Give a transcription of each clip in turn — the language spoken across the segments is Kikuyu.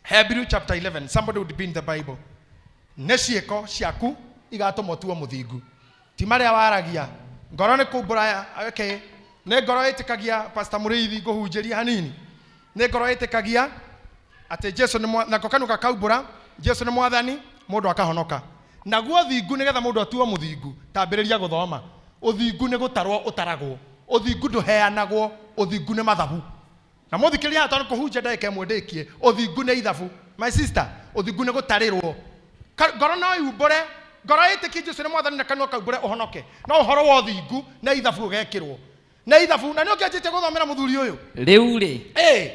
Hebrew chapter 11. Somebody would be in the Bible. Nĩ ciĩko ciaku igatũma ũtuo mũthingu, ti marĩa waragia. Ngoro nĩ kumbũra. Okay, nĩ ngoro ĩtĩkagia. Pastor Mũrĩithi, ngũhunjĩria hanini. Nĩ ngoro ĩtĩkagia atĩ Jesu nĩ nako kanua gakaumbũra Jesu nĩ mwathani, mũndũ akahonoka. Naguo ũthingu, nĩgetha mũndũ atuo mũthingu, tambĩrĩria gũthoma. Ũthingu nĩ gũtarwo ũtaragwo, ũthingu ndũheanagwo, ũthingu nĩ mathabu. Na mũthikĩrĩria haha, tondũ kũhunjia ndagĩka ĩmwe ndĩkie. Ũthingu nĩ ithabu, my sister. Ũthingu nĩ gũtarĩrwo. Ngoro no yumbũre, ngoro ĩtĩkie Jesu nĩ mwathani na kanua kaumbũre, ũhonoke. No ũhoro wa ũthingu nĩ ithabu ũgekĩrwo, nĩ ithabu. Na nĩ ũkĩanjĩtie gũthomera mũthuri ũyũ. Rĩu rĩ,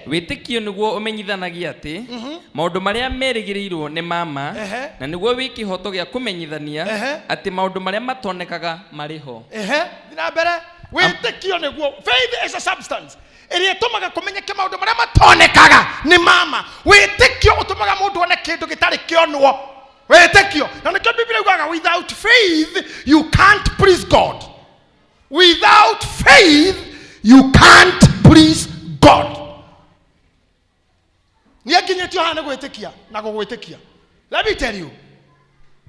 wĩtĩkio nĩguo ũmenyithanagia atĩ maũndũ marĩa merĩgĩrĩirwo nĩ ma ma, na nĩguo wĩ kĩhooto gĩa kũmenyithania atĩ maũndũ marĩa matonekaga marĩ ho. Ehe, thiĩ na mbere. Wĩtĩkio nĩguo, faith is a substance ĩrĩa ĩtũmaga kũmenyeke maũndũ marĩa matonekaga nĩ mama. Wĩtĩkio ũtũmaga mũndũ one kĩndũ gĩtarĩ kĩonwo. Wĩtĩkio, na nĩkĩo Biblia yugaga, "Without faith you can't please God." Without faith you can't please God. Niĩ nginyĩtio haha nĩ gwĩtĩkia na gũgwĩtĩkia. Let me tell you,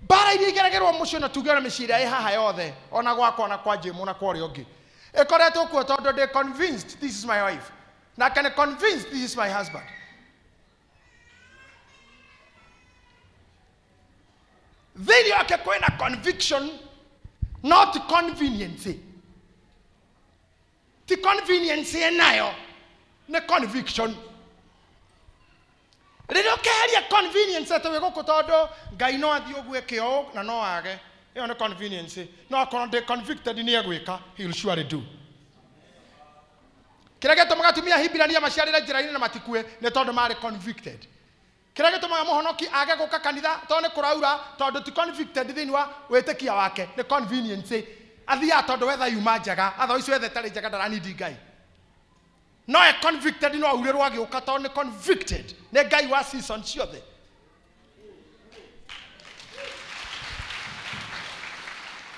mbara iria igeragĩrwo mũciĩ, na tuge ona mĩciĩ ĩrĩa ĩ haha yothe, ona gwakwa, ona kwa Jĩmũ, na kwa ũrĩa ũngĩ, ĩkoretwo kuo tondũ ndĩ convinced this is my wife, nake nĩ convinced this is my husband. Thĩinĩ wake kwĩna conviction, not convenience. Ti convenience ĩnayo, nĩ conviction. Rĩrĩa ũkeheria convenience atĩ wĩ gũkũ tondũ Ngai no athiĩ ũguo ĩke ũũ na no age, ĩyo nĩ convenience. No akorwo ndĩ convicted nĩ egwĩka, he will surely do. Kĩrĩa gĩtũmaga atumia Hibirania maciarĩre njĩra-inĩ na matikue nĩ tondũ marĩ convicted. Kĩrĩa gĩtũmaga mũhonoki age gũka kanitha tondũ nĩ kũraura, tondũ ti convicted thĩinĩ wa wĩtĩkia wake, nĩ convenience. Athiaga tondũ wetha yuma njega, otherwise wetha ĩtarĩ njega, ndaranindi Ngai. No e convicted, no aurĩrwo agĩũka tondũ nĩ convicted nĩ Ngai wa season ciothe.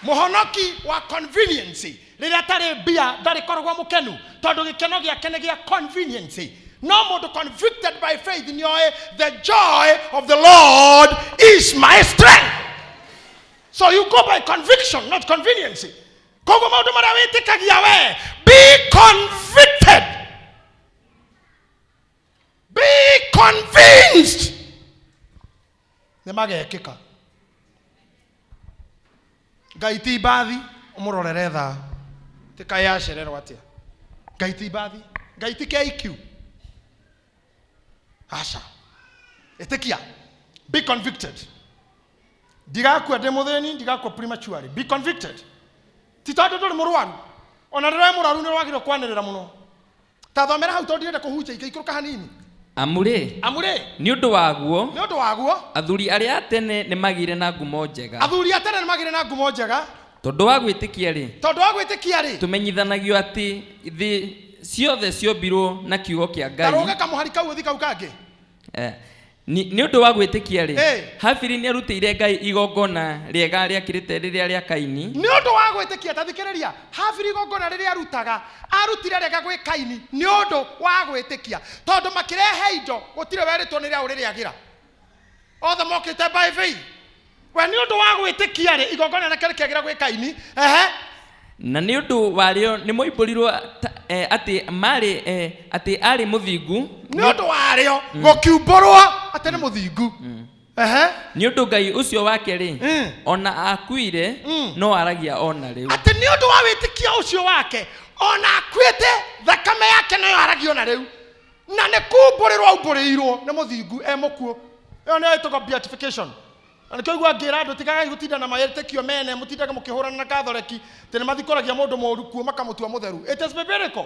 Mũhonoki wa convenience, rĩrĩa atarĩ mbia ndarĩkoragwo mũkenu tondũ gĩkeno gĩake nĩ gĩa convenience. No mũndũ convicted by faith nĩoĩ, "The joy of the Lord is my strength." So you go by conviction, not convenience. Koguo maũndũ marĩa wĩtĩkagia we, be convicted, be convinced nĩ magekĩka. Ngai ti mbathi ũmũrorere thaa tĩkaĩ yacererwo atĩa. Ngai ti mbathi, Ngai ti KQ. Aca, ĩtĩkia, be convicted. Ndigakua ndĩ mũthĩni, ndigakua prematurely. Be convicted. Ti tondũ ndũrĩ mũrwaru, ona rĩrĩa wĩ mũrwaru nĩ wagĩrĩirwo kwanĩrĩra mũno. Ta thomera hau tondũ ndirenda kũhunjia ingĩ, ikũrũka hanini. Amu rĩ, Amu rĩ, nĩ ũndũ waguo nĩ ũndũ waguo athuri arĩa a tene nĩ magĩire na ngumo njega. Athuri a tene nĩ magĩire na ngumo njega. Tondũ wa gwĩtĩkia rĩ, Tondũ wa gwĩtĩkia rĩ, tũmenyithanagio atĩ thĩ ciothe ciombirwo na kiugo kĩa Ngai. Tarũge kamũhari kau ũthi kau kangĩ. Nĩ ũndũ wa gwĩtĩkia rĩ, Habili nĩ arutĩire Ngai igongona rĩega rĩakĩrĩte rĩrĩa rĩa Kaini. Nĩ ũndũ wa gwĩtĩkia, ta thikĩrĩria, Habili igongona rĩrĩa arutaga, arutire rĩega gwĩ Kaini nĩ ũndũ wa gwĩtĩkia, tondũ makĩrehe indo gũtirĩ werĩtwo nĩ rĩaũ rĩrĩagĩra, othe mokĩte by faith. We nĩ ũndũ wa gwĩtĩkia rĩ, igongona rĩake rĩkĩagĩra gwĩ Kaini. Ehe. Na nĩ ũndũ warĩo nĩ moimbũrirwo atĩ marĩ atĩ aarĩ mũthingu. Nĩ ũndũ warĩo gũkiumbũrwo atĩ nĩ mũthingu. Ehe. Nĩ ũndũ Ngai ũcio wake rĩ, ona akuire, no aragia o na rĩu. Atĩ nĩ ũndũ wa wĩtĩkio ũcio wake, ona akuĩte, thakame yake no yaragio na rĩu, na nĩ kumbũrĩrwo aumbũrĩirwo nĩ mũthingu e mũkuũ. Ĩyo nĩyo ĩtagwo beatification. Na nĩkĩo igua ngĩra andũ, tigagai gũtinda na maĩtĩkio mene, mũtindage mũkĩhũrana na Katholeki atĩ nĩ mathikũragia mũndũ mũũru kuo makamũtua mũtheru. It is biblical.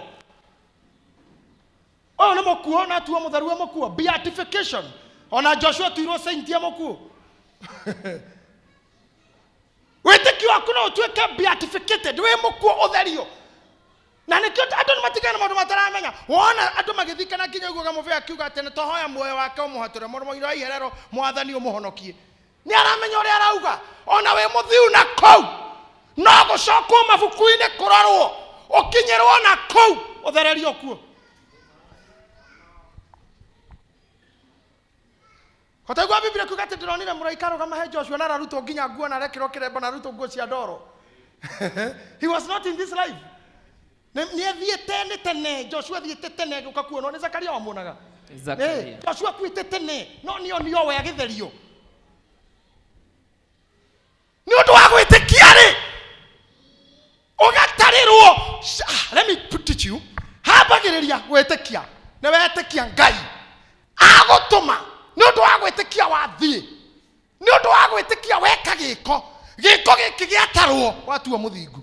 Ũyũ nĩ mũkuũ na atuo mũtheru e mũkuũ, beatification. Ona Joshua atuirwo saint e mũkuũ. Wĩtĩkio waku no ũtuĩke beatificated wĩ mũkuũ, ũtherio. Na nĩkĩo andũ nĩ matigana maũndũ mataramenya. Wona andũ magĩthikana nginya ũiguaga mũbĩa akiuga atĩ nĩ twahoya muoyo wake ũmũhatũre mũromo-inĩ wa iherero, Mwathani ũmũhonokie. Nĩ aramenya ũrĩa arauga. Ona wĩ mũthiu na kũu, no gũcokwo mabuku-inĩ kũrorwo, ũkinyĩrwo na kũu, ũthererio kuo. Kotaigua Biblia kuga atĩ ndĩronire mũraika arũgama he Joshua na ararutwo nginya nguo na arekĩrwo kĩremba na arutwo nguo cia ndoro. He was not in this life. Nĩ athiĩte nĩ tene, Joshua athiĩte tene agĩũka kuonwo nĩ Zakaria wamuonaga. Zakaria. Joshua akuĩte tene, no nĩ onio we agĩtherio. Nĩ ũndũ wa gwĩtĩkia rĩ, ũgatarĩrwo. Let me teach you. Hambagĩrĩria gwĩtĩkia. Nĩ wetĩkia Ngai agũtũma. Nĩ ũndũ wa gwĩtĩkia wathiĩ. Nĩ ũndũ wa gwĩtĩkia weka gĩko. Gĩko gĩkĩ gĩatarwo watuo mũthingu.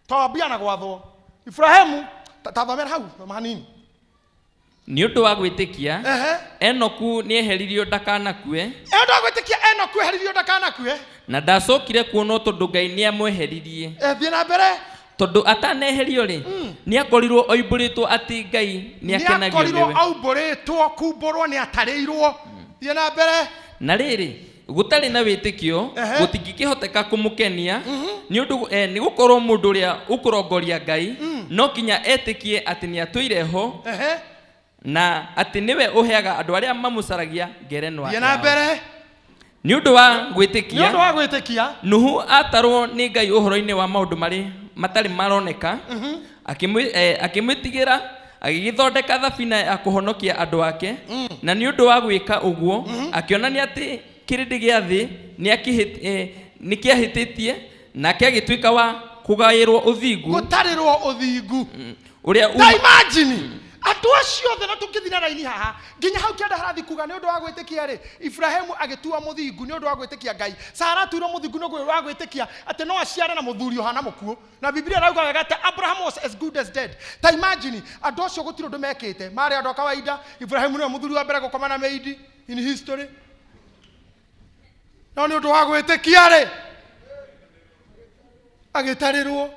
Tobia na gwathwo. Ibrahimu, tathomera hau thoma hanini. Nĩ ũndũ wa gwĩtĩkia, Enoku nĩeheririo ndakanakue. Nĩ ũndũ wa gwĩtĩkia Enoku eheririo ndakanakue. Na ndacokire kuonwo tondũ Ngai nĩamweheririe. Thiĩ na mbere. Tondũ ataneherio rĩ, nĩakorirwo oimbũrĩtwo atĩ Ngai nĩakenagio Nĩakorirwo nĩwe. aumbũrĩtwo, kumbũrwo nĩatarĩirwo. Thiĩ na mbere. Na rĩrĩ, gũtarĩ na wĩtĩkio, gũtingĩkĩhoteka kũmũkenia, nĩ ũndũ, nĩ gũkorwo mũndũ ũrĩa ũkũrongoria Ngai, no kinya etĩkie atĩ nĩatũire ho, na atĩ nĩwe ũheaga andũ arĩa mamũcaragia ngerenwa Thiĩ na yao. mbere. Nĩ ũndũ wa gwĩtĩkia, Nĩ ũndũ wa gwĩtĩkia, Nuhu atarwo nĩ Ngai ũhoro-inĩ wa maũndũ marĩ matarĩ maroneka, akĩmwĩtigĩra, agĩgĩthondeka thabina ya kũhonokia andũ ake, na nĩ ũndũ wa gwĩka ũguo, akĩonania atĩ kĩrĩndĩ gĩa thĩ nĩkĩahĩtĩtie, nake agĩtuĩka wa kũgaĩrwo ũthingu. Gũtarĩrwo ũthingu. Ũrĩa Ta imagine, andũ acio othe na tũngĩthiĩ na raini haha nginya hau kĩanda harathi kuga nĩ ũndũ wa gwĩtĩkia rĩ, Ibrahimu agĩtua mũthingu nĩ ũndũ wa gwĩtĩkia Ngai. Sara atuirwo mũthingu nĩ ũndũ wa gwĩtĩkia atĩ no aciare na mũthuri ũhana mũkuũ. Na Biblia ĩrauga wega atĩ Abraham was as good as dead. Ta imagine, andũ acio gũtirĩ ũndũ mekĩte, marĩ andũ a kawaida. Ibrahimu nĩwe mũthuri wa mbere gũkoma na maid in history. No nĩ ũndũ wa gwĩtĩkia rĩ, agĩtarĩrwo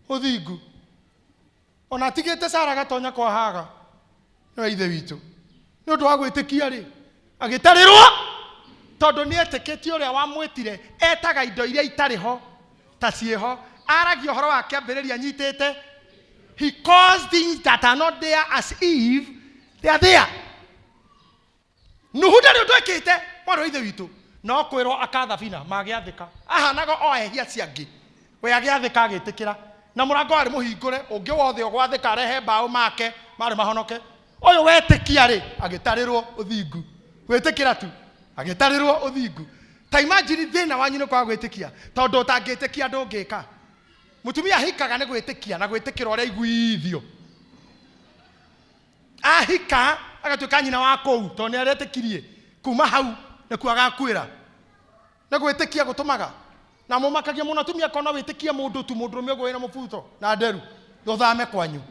ũthingu. Ona atigĩte Sara gatonya kwa Haga, nĩwe ithe witũ. Nĩ ũndũ wa gwĩtĩkia rĩ, agĩtarĩrwo tondũ nĩ etĩkĩtie ũrĩa wamwĩtire, etaga indo iria itarĩ ho ta ciĩho. Aragia ũhoro wa kĩambĩrĩria anyitĩte. He calls things that are not there as if they are there. Nuhu ndarĩ ũndũ ekĩte, mwarĩ wa ithe witũ, no kwĩrwo akathabina magĩathĩka. Ahanaga o ehia acio angĩ. We agĩathĩka agĩtĩkĩra. Na mũrango warĩ mũhingũre, ũngĩ wothe ũgwathĩka arehe mbaũ make, marĩ mahonoke. Ũyũ wetĩkia rĩ, agĩtarĩrwo ũthingu. Gwĩtĩkĩra tu, agĩtarĩrwo ũthingu. Ta imagine thĩna wanyu nĩ kwaga gwĩtĩkia, tondũ ũtangĩtĩkia ndũngĩka. Mũtumia ahikaga nĩ gwĩtĩkia na gwĩtĩkĩra ũrĩa aiguithio. Ahika agatuĩka nyina wa kũu, tondũ nĩ aretĩkirie kuma hau nĩkuo agakuĩra. Nĩ gwĩtĩkia gũtũmaga. Na mũmakagia mũno atumia kona wĩtĩkie mũndũ tu, mũndũrũme ũguo wĩna mũbuto na nderu, ndũthame kwanyu.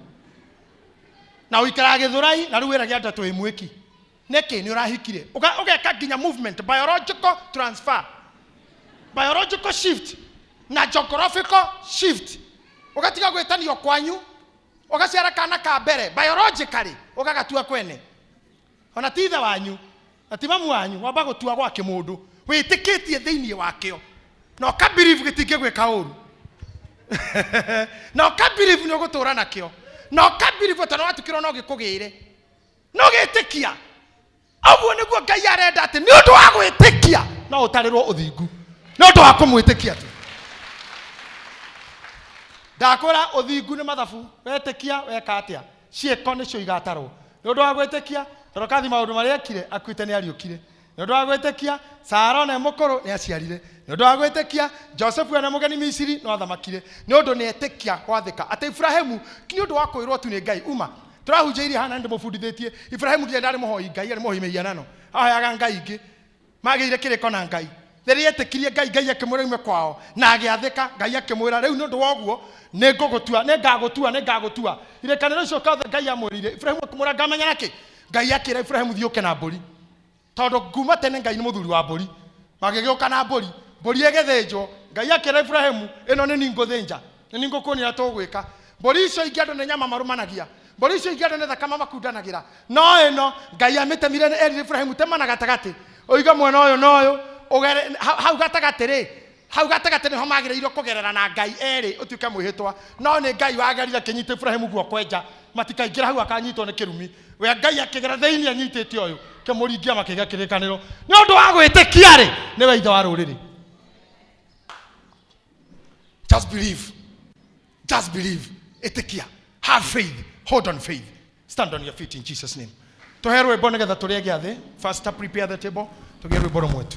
Na ũikaraga gĩthũrai na rĩu wĩragia andũ atĩ wĩ mwĩki. Nĩkĩ? Nĩ ũrahikire. Ũgeka nginya movement, biological transfer, biological shift na geographical shift. Ũgatiga gwĩtanio kwanyu, ũgaciara kana ka mbere biologically ũgagatua kwene. Ona ti ithe wanyu na ti mamu wanyu, wamba gũtua gwa kĩmũndũ wĩtĩkĩtie thĩinĩ wakĩo, na ũka believe gĩtingĩgwĩka ũru, na ũka believe nĩ ũgũtũra nakĩo, na ũka believe atĩ nĩ watukĩrwo no gĩkũgĩre, no gĩtĩkia. Ũguo nĩguo Ngai arenda atĩ nĩ ũndũ wa gwĩtĩkia no ũtarĩrwo ũthingu, nĩ ũndũ wa kũmwĩtĩkia tu. Ndakwĩra ũthingu nĩ mathabu, wetĩkia weka atĩa, ciĩko nĩcio igatarwo. Nĩ ũndũ wa gwĩtĩkia Dorokathi maũndũ marĩa ekire akuĩte nĩ ariũkire. Nĩ ũndũ wa gwĩtĩkia Sara ona e mũkũrũ nĩ aciarire. Nĩ ũndũ wa gwĩtĩkia Josefu ena mũgeni Misiri no athamakire. Nĩ ũndũ nĩ etĩkia gwathĩka atĩ Ibrahimu nĩ ũndũ wa kwĩrwo tu nĩ Ngai uma. Tũrahunjĩirie hana ndĩmũbundithĩtie Ibrahimu nginya ndarĩ mũhoi Ngai, arĩ mũhoi mĩhianano, ahoyaga Ngai ingĩ, magĩire kĩrĩko na Ngai. Rĩrĩa etĩkirie Ngai, Ngai akĩmwĩra ume kwao na agĩathĩka. Ngai akĩmwĩra rĩu nĩ ũndũ wa ũguo nĩ ngũgũtua, nĩ ngagũtua, nĩ ngagũtua. Irĩkanĩro icio ciothe Ngai amwĩrire. Ibrahimu akĩmwĩra ngamenya nakĩ? Ngai akĩra Ibrahimu thiĩ ũke na mbũri, tondũ kuma tene Ngai nĩ mũthuri wa mbũri. Magĩgĩũka na mbũri, mbũri ĩgĩthĩnjwo. Ngai akĩra Ibrahimu ĩno nĩ niĩ ngũthĩnja, nĩ niĩ ngũkuonia ũrĩa tũgwĩka. Mbũri icio ingĩ andũ nĩ nyama marũmanagia, mbũri icio ingĩ andũ nĩ thakame makundanagĩra, no ĩno Ngai amĩtemire, erire Ibrahimu tema na gatagatĩ, ũige mwena ũyũ na ũyũ, ũgere hau gatagatĩ rĩ, Hau gatagatĩ nĩho magĩrĩirwo kũgerera na Ngai erĩ ũtuĩke mwĩhĩtwa. No nĩ Ngai wagerire akĩnyita Ibrahimu guoko enja matikaingĩra hau akanyitwo nĩ kĩrumi. We Ngai akĩgera thĩinĩ anyitĩte ũyũ kĩmũringia makĩgĩa kĩrĩkanĩro. Nĩ ũndũ wa gwĩtĩkia rĩ, nĩwe ithe wa rũrĩrĩ. Just believe. Just believe. Ĩtĩkia. Have faith. Hold on faith. Stand on your feet in Jesus name. Tũhe rwĩmbo nĩgetha tũrĩe gĩathĩ. Pastor, prepare the table. Tũgĩe rwĩmbo rũmwe tu.